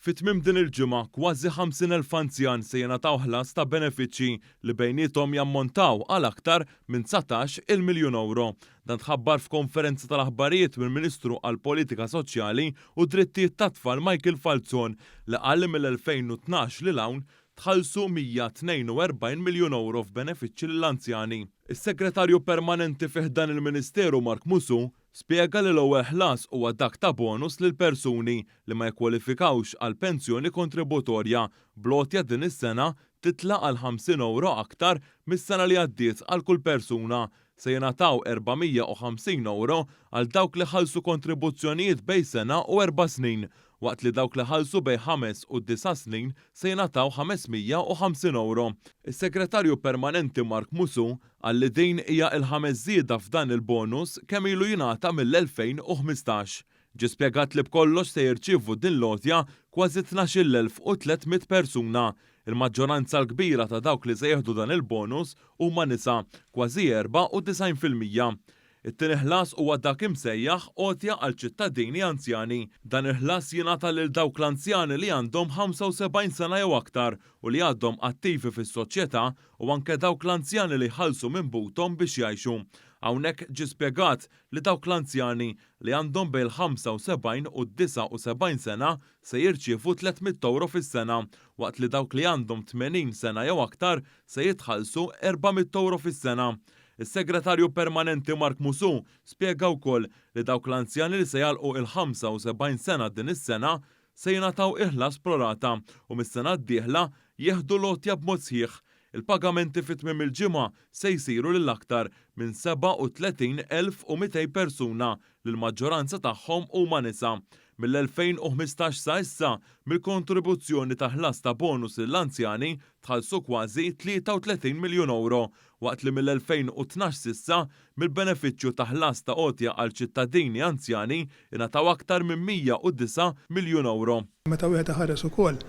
Fi tmiem din il-ġimgħa, kważi 50,000 anzjan se jingħataw ħlas ta' benefiċċji li bejniethom jammontaw għal aktar minn 19-il miljun ewro. Dan tħabbar f'konferenza tal-aħbarijiet mill-Ministru għall-Politika Soċjali u d-Drittijiet tat-Tfal Michael Falzon li qal li mill-2012 lil hawn tħallsu 142 miljun ewro f'benefiċċji lill-anzjani. Is-Segretarju Permanenti fi ħdan il-Ministeru Mark Musù spjega li l-ewwel ħlas huwa dak ta' bonus lil persuni li ma jikkwalifikawx għal pensjoni kontributorja, bl-għotja din is-sena titla' għal 50 ewro aktar mis-sena li għaddiet għal kull persuna. Se jingħataw 450 ewro għal dawk li ħallsu kontribuzzjonijiet bejn sena u erba' snin, waqt li dawk li ħallsu bejn ħames u disa' snin se jingħataw 550 ewro. Is-Segretarju Permanenti Mark Musù qal li din hija l-ħames żieda f'dan il-bonus kemm ilu jingħata mill-2015. Ġie spjegat li b'kollox se jirċievu din l-għotja kważi 12,300 persuna. Il-maġġoranza l-kbira ta' dawk li se jieħdu dan il-bonus huma nisa, kważi 94%. It-tieni ħlas huwa dak imsejjaħ għotja għal ċittadini anzjani. Dan il-ħlas jingħata lil dawk l-anzjani li għandhom 75 sena jew aktar u li għadhom attivi fis-soċjetà u anke dawk l-anzjani li jħallsu minn buthom biex jgħixu. Hawnhekk ġie spjegat li dawk l-anzjani li għandhom bejn il-75 u d-79 sena se jirċievu 300 ewro fis-sena, waqt li dawk li għandhom 80 sena jew aktar se jitħallsu 400 ewro fis-sena. Is-Segretarju Permanenti Mark Musù spjega wkoll li dawk l-anzjani li se jagħlqu il-75 sena din is-sena se jingħataw il-ħlas pro rata u mis-sena d-dieħla jieħdu l-għotja b'mod sħiħ. Il-pagamenti fi tmiem il-ġimgħa se jsiru lil aktar minn 37,200 persuna li l-maġġoranza tagħhom huma nisa. Mill-2015 sa issa, mill-kontribuzzjoni ta' ħlas ta' bonus lill-anzjani tħallsu kważi 33 miljun ewro, waqt li mill-2012 s'issa, mill-benefiċċju ta' ħlas ta' għotja għal ċittadini anzjani ingħataw aktar minn 109 miljun ewro. Meta wieħed iħares ukoll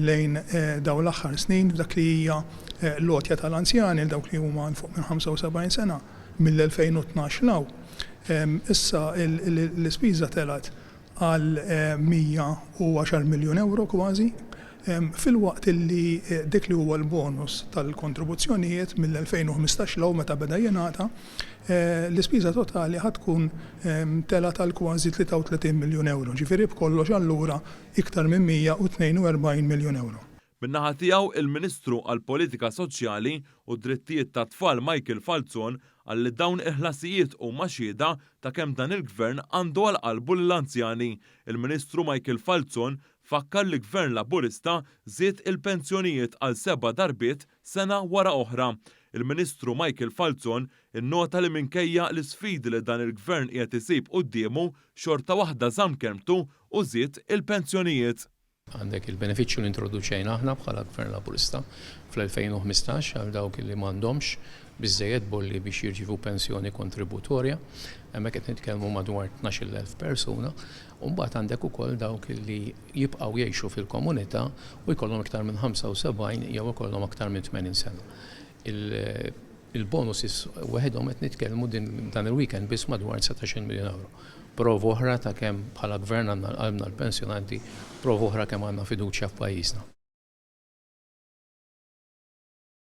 lejn dawn l-aħħar snin f'dak li hija l-għotja tal-anzjani għal dawk li huma 'l fuq minn 75 sena, mill-2012 'l hawn, issa l-ispiża telgħet għal 110 miljun ewro kważi, filwaqt li dik li huwa l-bonus tal-kontribuzzjonijiet mill-2015 'l hawn meta beda jingħata, l-ispiża totali ħa tkun telgħet għal kważi 33 miljun ewro, ġifieri b'kollox allura iktar minn 142 miljun ewro. Min-naħa tiegħu, il-Ministru għall-Politika Soċjali u d-Drittijiet tat-Tfal Michael Falzon qal li dawn il-ħlasijiet huma xhieda ta' kemm dan il-Gvern għandu għal qalbu lill-anzjani. Il-Ministru Michael Falzon fakkar li Gvern Laburista żied il-pensjonijiet għal seba' darbiet sena wara oħra. Il-Ministru Michael Falzon innota li minkejja l-isfidi li dan il-Gvern qiegħed isib quddiemu, xorta waħda żamm kelmtu u żied il-pensjonijiet. Għandek il-benefiċċju li introduċejna aħna bħala Gvern Laburista fl-2015 għal dawk li m'għandhomx biżżejjed bolli biex jirċievu pensjoni kontributorja. Hemmhekk qed nitkellmu madwar 12,000 persuna. U mbagħad għandek ukoll dawk li jibqgħu jgħixu fil-komunità u jkollhom iktar minn 75 jew ikollhom aktar minn 80 sena. Il-bonuses waħedhom qed nitkellmu dan il-weekend biss madwar 19 miljun ewro. Prova oħra ta' kemm bħala Gvern għandna għal qalbna l-pensjonanti, prova oħra kemm għandna fiduċja f'pajjiżna.